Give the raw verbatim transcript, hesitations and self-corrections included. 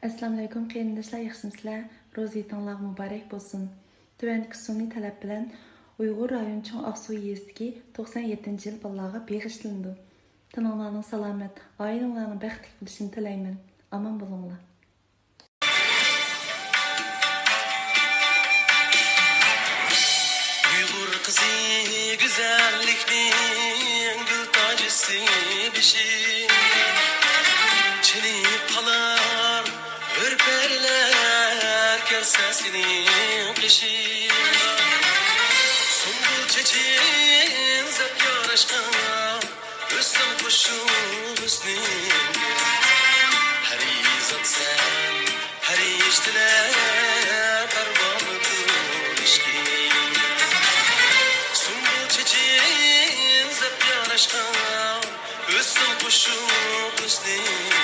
ئەسسالامۇئەلەيكۇم قېرىنداشلار، ياخشىمۇسىلەر؟ روزا ھېيتىڭلارغا مۇبارەك بولسۇن. تۆۋەندىكى سۇنئىي تەلەپ بىلەن ئۇيغۇر رايونى چوڭ ئاقسۇ يېزىسىدىكى توقسان يەتتىنچى يىل بالىلارغا بېغىشلىنىدۇ. تېنىڭلارنىڭ سالامەت، ئائىلىڭلارنىڭ بەختلىك بولۇشىنى تىلەيمەن. ئامان بولۇڭلار. ئۇيغۇر قىزى گۈزەللىكنىڭ گۈل تاجىسى بېشى. چېنىپ قالار ھۆر پەرىلەر كۆرسە سېنىڭ قېشىڭغا. سۇمبۇل چېچىڭ زەپ ياراشقان، ئۆتسۇن قوشۇق ھۆسنۈڭ. پەرىزات سەن، پەرىشتىلەر پەرۋانىدۇر ئىشقىڭ. سۇمبۇل چېچىڭ زەپ ياراشقان، ئۆتسۇن قوشۇق ھۆسنۈڭ.